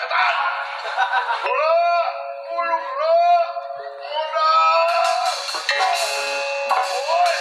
Setan. Bola, muluk lo, modal. Woi.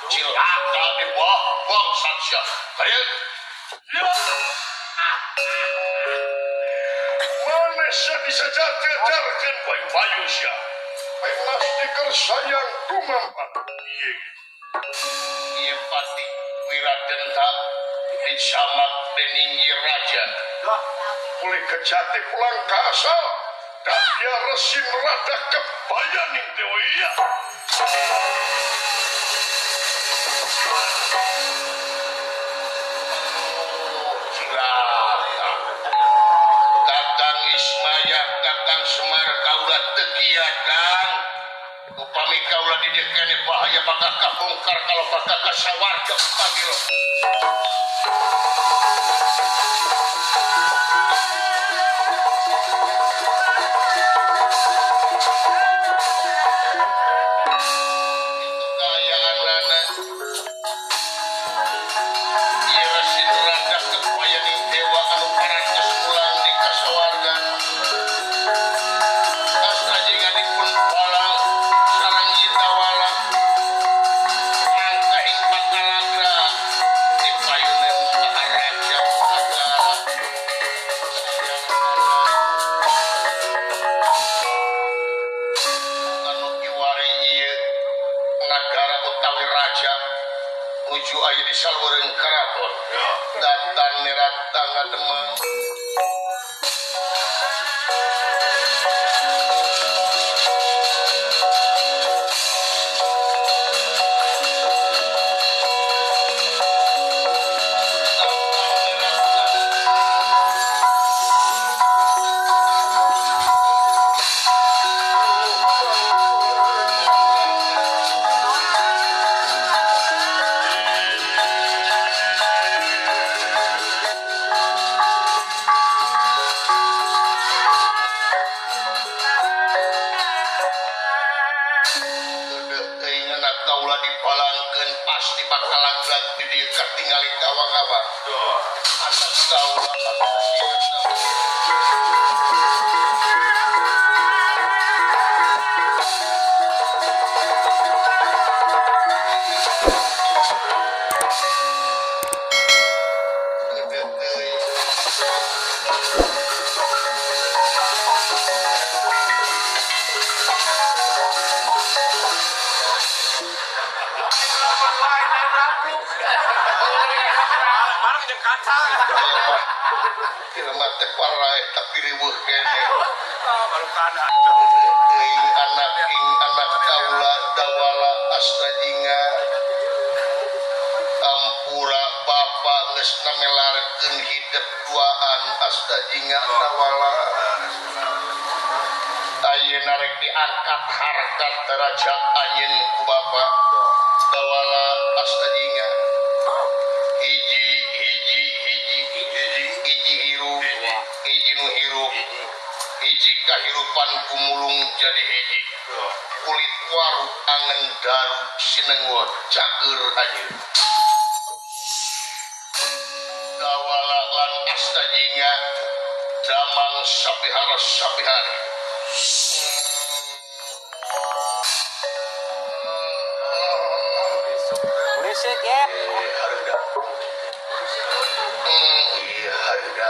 Cilaka di bawah bangsa siap. Manusia bisa jajarkan bayu-bayu siap. Pasti sayang tumampan. Iya pati wiradenta dicamak dening raja. Oleh kejati pulang ke asal dan dia resin rada kebayaning dewa iya. Cilaka. Kakang Ismaya, Kakang Semar kaula teu kiat Kang. Upami kaula di dieu keneh bahaya bakal kabongkar kalau bakal kasawarga panggil. Itu kayaanana. Ieu resin rada kepayaning dewa anu parantos pulang di kasawarga. Asta jeung dipun balang sareng Dawala mangka ing pakalagra di payunan Maharaja Sagara. Anu kiwari ieu nagara utawi raja nuju aya di salureun karaton datan nerata ngademang. Pasti bakal laglag di dieu katingali kawa-kawa. Anak kaula tapi riweuh keneh. Ing anak kaula Dawala Astajinga ampura bapa geus namelarkeun hidep duaan Astajinga Dawala. Ayeuna rek diangkat harkat derajat anjeun ku bapa Dawala Astajinga. Hiji hiji hiji hiji hiji hirup hiji nu hirup hiji kahirupan kumulung jadi hiji kulit waru angen daru sinengot cager anjeun Dawala lan Astajinga damang sapihara sapihari. Berisik ya. Iya harga.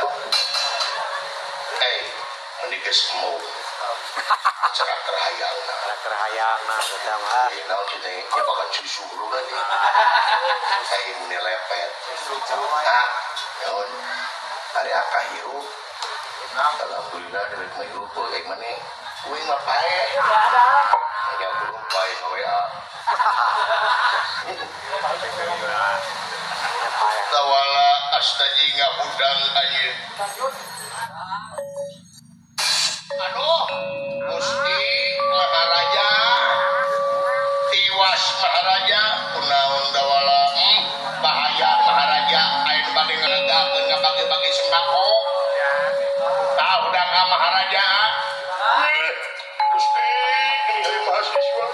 Mending mau cara terhayang. Terhayang nah kita mah. Naon kita nyebakan susu dulu nanti. Ini lepet. Ah, naon? Ari akah hirup. Alhamdulillah dari mah hirup kayak mana? Kuing mah pae. Ya belum pae WA. Dawala astajinga hudang anjeun. Aduh, Gusti Maharaja. Tiwas Maharaja kunaon Dawala? Bahaya Maharaja aya nu bade ngalegakeun ngabagi-bagi sembako. Tah hudang ka Maharaja. Gusti, dari mahasiswa.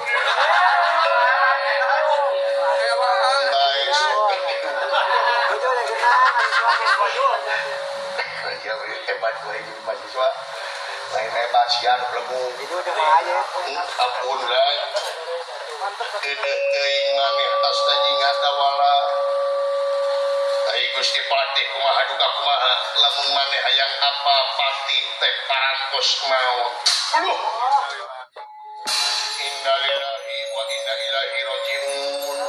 Ya hebat gue jadi mahasiswa. Lain hebat sian belebu. Itu udah bahaya. Ampun lah. Deudeuh teuing maneh astajinga Dawala. Ai Gusti Patih kumaha duka kumaha lamun maneh hayang apa patih teh parantos maot. Aduh. Innalillahi wa inna ilaihi rajiun.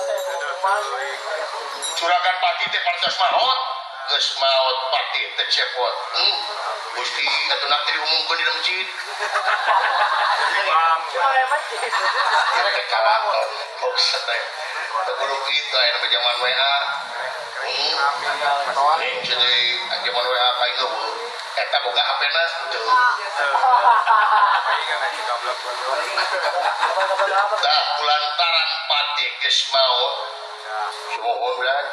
Curagan patih teh parantos maot. Geus maot patih teh cepot. Gusti atuh nak teh diumumkeun di masjid. Ya teh kalaton maksud teh. Teu kudu kitu aya nu zaman WA. Jadi zaman WA ka ieu eta boga HP-na teu. Tah kulantaran patih geus maot. Sumuhun bulan.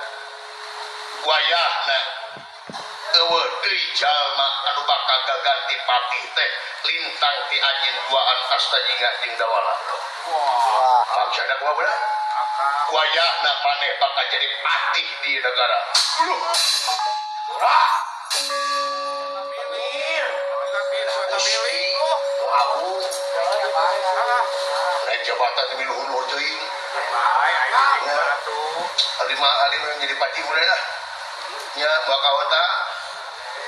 Wayahna eueuh deui jalma anu bakal gaganti patih teh lintang ti anjeun duaan astajinga jeung Dawala. Wah, maksudna kumaha bulan? Wayahna maneh bakal jadi patih di negara. Aduh. Wah. Gusti, agung. Naik jabatan di luhur teuing. Lima alim yang jadi patih mulai lah. Nya bakal ta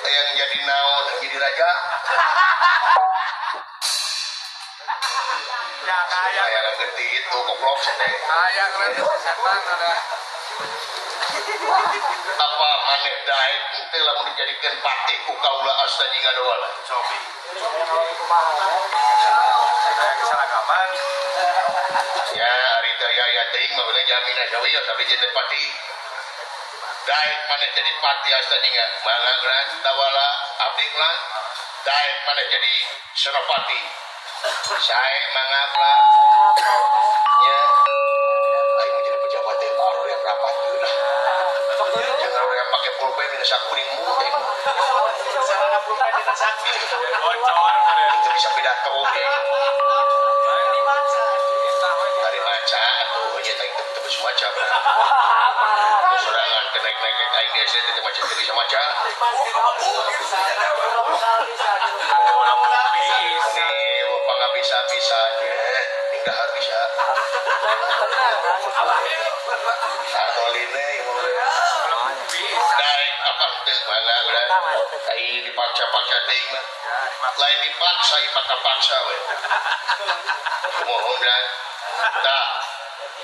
yang jadi naon jadi raja. Ya kaya Saya ngerti itu goblok teh. kaya setan ada. Apa maneh daek teu lamun dijadikeun patih ku kaula astajinga Dawala. Cobi. Kayak keseragaman. Ya ari teh ya teuing mah bener jaminan sawieu tapi jadi patih. Daek maneh jadi patih astajinga mangga geus Dawala abdi lah. Daek maneh jadi senopati. Sae mangga lah. Ya. Aing jadi pejabat teh baru yang rapat lah. Jangan orang yang pakai pulpen dina sakuring mulu teh. Bocor. Itu bisa pidato deh. Dari maca atuh nya teh teu bisa maca. Sorangan teh naik-naik aing di SD teh maca teu bisa maca. Ini lupa nggak bisa-bisa hingga harus bisa. Satoline daek apa teu mangga udah. Ai dipaksa-paksa teuing mah. Lain dipaksa ieu mah kapaksa we. Kumohon lah. Tah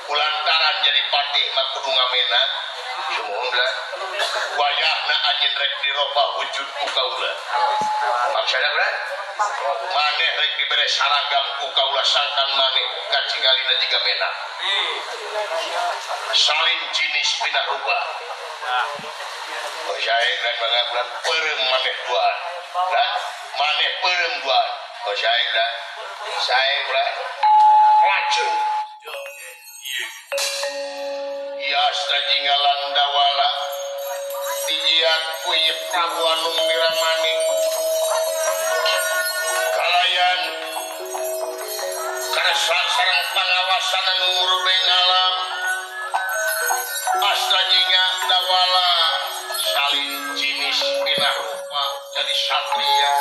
kulantaran jadi patih mah kudu ngamena. Sumuhun lah. Wayahna anjeun rek dirobah wujud ku kaula. Maksudna ulah maneh rek dibere saragam ku kaula sangkan maneh kacingalina jiga mena. Salin jinis pindah rubah. Oh sae dan mangga bulan peureum maneh duaan. Lah maneh peureum duaan. Oh sae lah. Sae ulah racun. Ya astajingalan Dawala dijiat ku ieu Prabu Anung Wiramanik kalayan karesa sareng pangawasan anu ngurubeng alam astajinga Dawala salin jinis pinah rupa jadi satria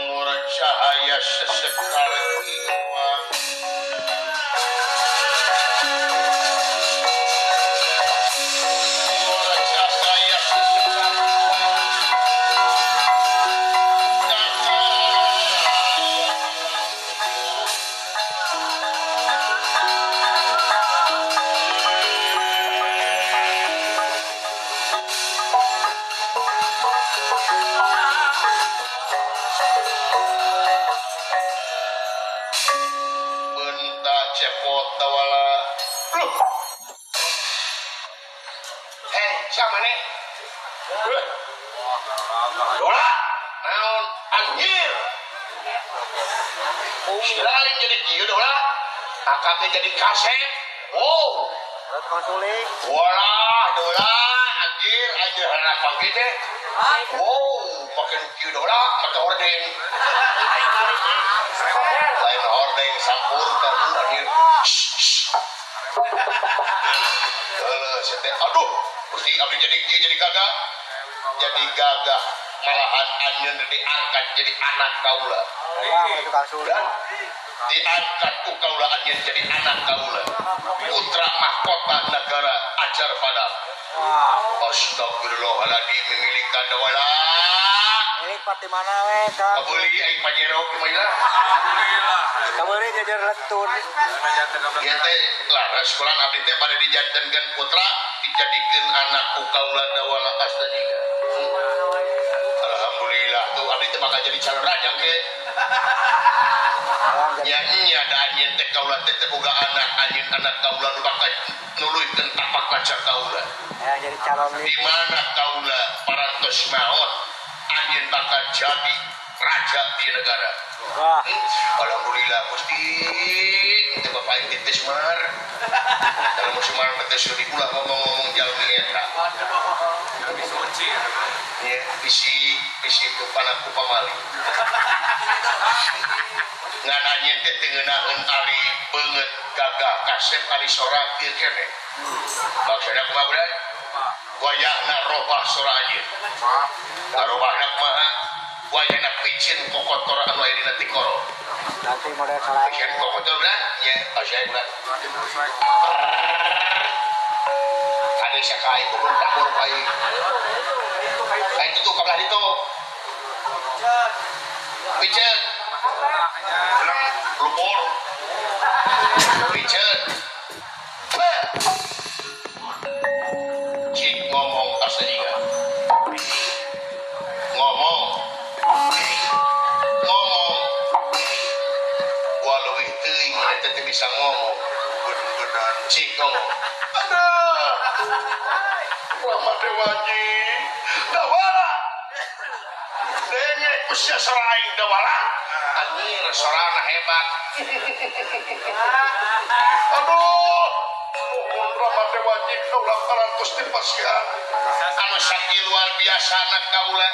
nur cahaya sesekar iwang. Nur cahaya sesekar maneh. Dola naon anjir. Lain jadi kieu dola. Akang jadi kasep. Wow. Konsuling. Walah dola anjir anjir harapan kita. Wow, makin kieu dola make hordeng. Lain hordeng sampur kartu anjir. Heuh, teh aduh, Gusti abdi jadi kieu jadi gagah. Jadi gagah malahan anjeun diangkat jadi anak kaula. Diangkat ku kaula anjeun jadi anak kaula. Putra mahkota negara ajar pada. Astagfirullahaladzim memiliki dawala. Ini pati mana we Kang? Kabeli aing Pajero kumaha? Alhamdulillah. Kabeli jajar lentun. Ieu teh laras kulan abdi teh bade dijantenkeun putra dijadikeun anak ku kaula dawala astadika. Alhamdulillah tuh abdi teh bakal jadi calon raja ke. Nya nya da anjeun teh kaula teh teu boga anak anjeun anak kaula nu bakal nuluykeun tapak kaca kaula. Ya jadi calon di mana kaula parantos maot anjeun bakal jadi raja di negara. Wah. Alhamdulillah Gusti teu bapak aing teh Semar. Kalau Semar teh seuri ulah ngomong-ngomong jalmi eta. Jalmi suci. Ya, bisi bisi ku panaku pamali. Ngan anjeun teh teu ngeunaheun ari beungeut gagah kasep ari sora kieu keneh. Maksudna kumaha budak? Wayahna robah sora anjeun. Robahna kumaha? Wayahna picin kokotor anu aya dina tikoro. Nanti model salah. Picin kokotor budak? Nya, asa budak. Kade saka aing kudu takur aing. Aing tutup ka belah ditu. Picin. Lupur. Picin. Cik ngomong kasadiga. Ngomong. Ngomong. Gua leuwih teuing eta teu bisa ngomong. Cik ngomong. Aduh. Rama Dewaji. Dawala. Denge usia sora aing dawala. Anjir sorana hebat. Aduh. Nuhun Rama Dewaji kaula parantos dipasihan. Anu sakti luar biasa anak kaula.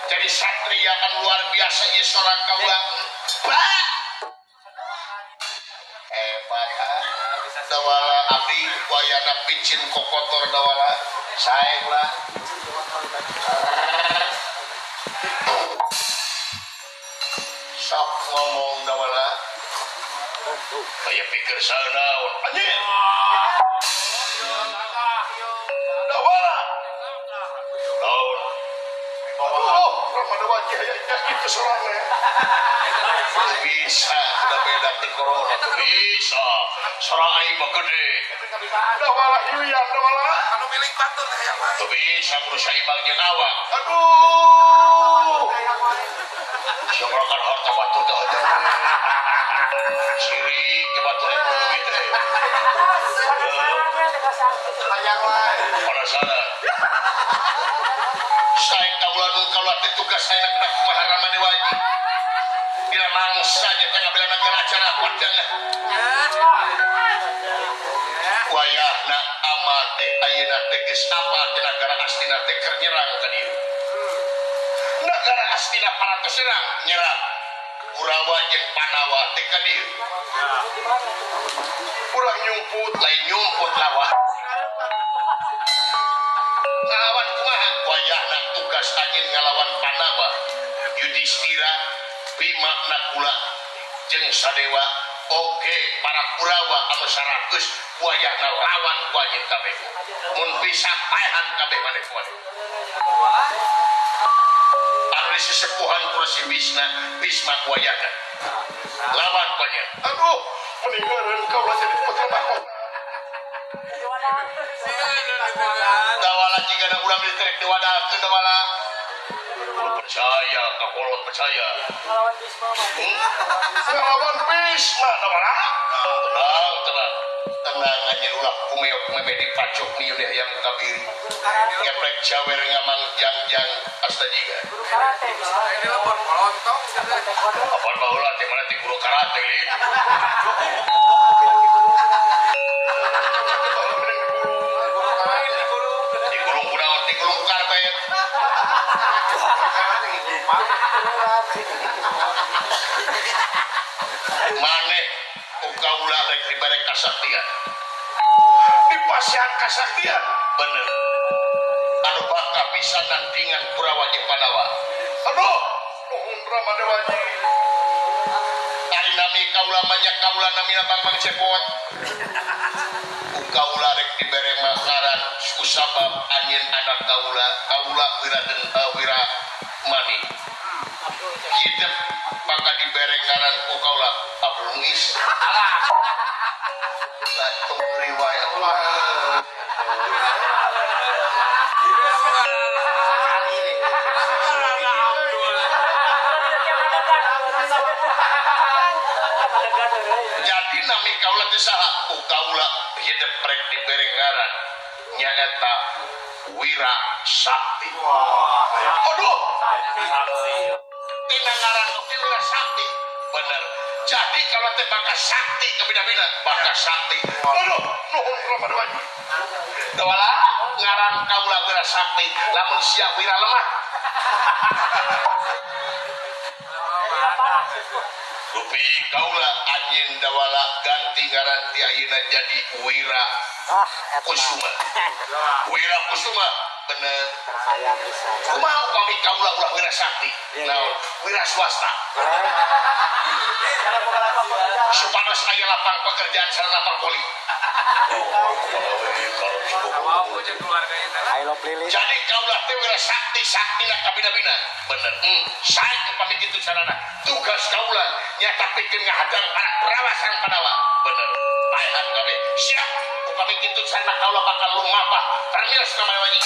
Jadi satria kan luar biasa ieu sora kaula. Bah. Hebat ha. Dawala abdi wayana picin kokotor dawala. Sae lah. Sok ngomong dawala. Aya pikir sanaon anjir. Dawala. Naon? Aduh, Rama Dewaji aya kitu sorana. Bisa, udah beda ti corona. Bisa. Sora aing mah gede. Dawala hiuyan dawala. Anu milik batur teh hayang wae. Teu bisa kudu saimbang jeung awak. Aduh. Siomrokan harta batur teh aja. Sirik ke batur teh leuwih teh. Hayang wae. Penasaran. Sae kaula nu kaula teh tugas saya nak kumaha Rama Dewaji. Dina mangsa nya teh ngabela negara acara padang. Wayahna ama teh ayeuna teh geus apa teh negara Astina teh keur nyerang ka dieu. Negara Astina parantos nyerang, nyerang. Kurawa jeung Pandawa teh ka dieu. Urang nyumput, lain nyumput lawan. Ngalawan kumaha? Wayahna tugas anjeun ngalawan Pandawa. Yudhistira, Bima, Nakula jeung Sadewa. Oke, para Kurawa anu 100 wayahna lawan ku anjeun kabeh. Mun bisa paehan kabeh maneh ku anjeun. Anu disesepuhan ku Resi Bisma, Bisma wayahna lawan ku anjeun. Aduh, meninggalan kaula jadi putra mahkota. Dawala jigana urang diterek diwadalkeun dawala. Kudu percaya, ka kolot percaya. Ngelawan Bisma mah. Ngelawan Bisma dawala. Tenang, tenang. Tenang anjeun ulah kumeok meme dipacok miun hayang kabiri. Geprek jawer ngamang jang-jang asta jiga. Ini lepon kolontong. Apaan baheula teh mana teh guru karate li. Digulung kunaon digulung karpet. Maneh ku kaula rek dibere kasaktian. Dipasihan kasaktian bener. Anu bakal bisa nandingan Kurawa jeung Pandawa. Aduh, nuhun Rama Dewaji. Ari nami kaula banyak kaula namina Bambang Cepot. Ku kaula rek dibere ngaran ku sabab anjeun anak kaula, kaula wira den wira mani. Hidup bakal dibere ngaran ku kaula Abdul Muis. Lah tong riwayat Allah. Jadi nami kaula teh saha? Ku kaula hidup rek dibere ngaran nyaeta Wira Sakti. Aduh, tina ngaran oge Wira Sakti. Bener. Jadi kalau teh bakal sakti kabina-bina, bakal sakti. Aduh, nuhun Rama Dewaji. Dawala ngaran kaula Wira Sakti, lamun sia wira lemah. Rupi kaula anjeun dawala ganti ngaran ti ayeuna jadi Wira Kusuma. Wira Kusuma bener. Kumaha upami kaula ulah Wira Sakti? Naon? Wira swasta. Supados aya lapang pekerjaan sareng lapang poli. Jadi kaula teh Wira Sakti, saktina kabina-bina. Bener. Sae upami kitu carana. Tugas kaula nyata pikeun ngahadang anak Kurawa sareng Pandawa. Bener. Paehan kabeh. Siap. Upami kitu carana kaula bakal lumapah termios ka Mayawanyi.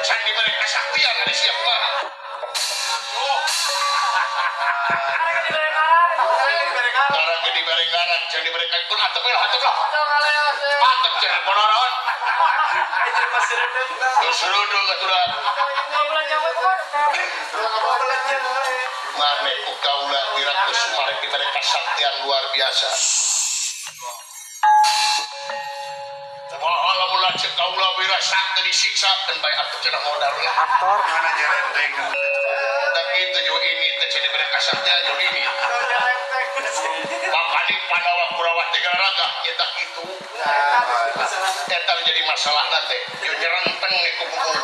Can dibere kasaktian ari sia kumaha. Ngaran ge dibere ngaran, can dibere kun atep we atep lah. Atep can ponoron. Geus rudung atuh. Mane ku kaula Wira Kusuma rek dibere kasaktian luar biasa. Kumaha lamun lanceuk kaula Wira Sakti disiksa keun bae atuh cenah modar lah. Aktor mana nyerenteng. Da kitu yo ini teh cenah dibere kasaktian yo ini. Makani Pandawa Kurawa teh garaga nyata kitu. Eta jadi masalahna teh yo nyerenteng ku kubu.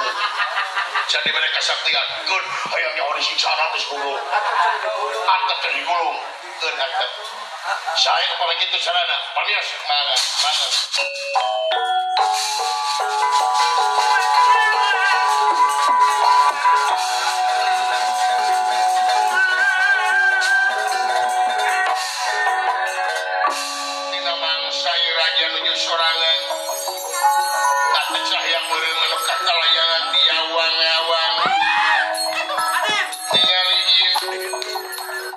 Jadi dibere kasaktian keun hayang nyaho disiksa geus kubu. Antep teh digulung keun antep. Sae upami kitu carana pamios mangga mangga.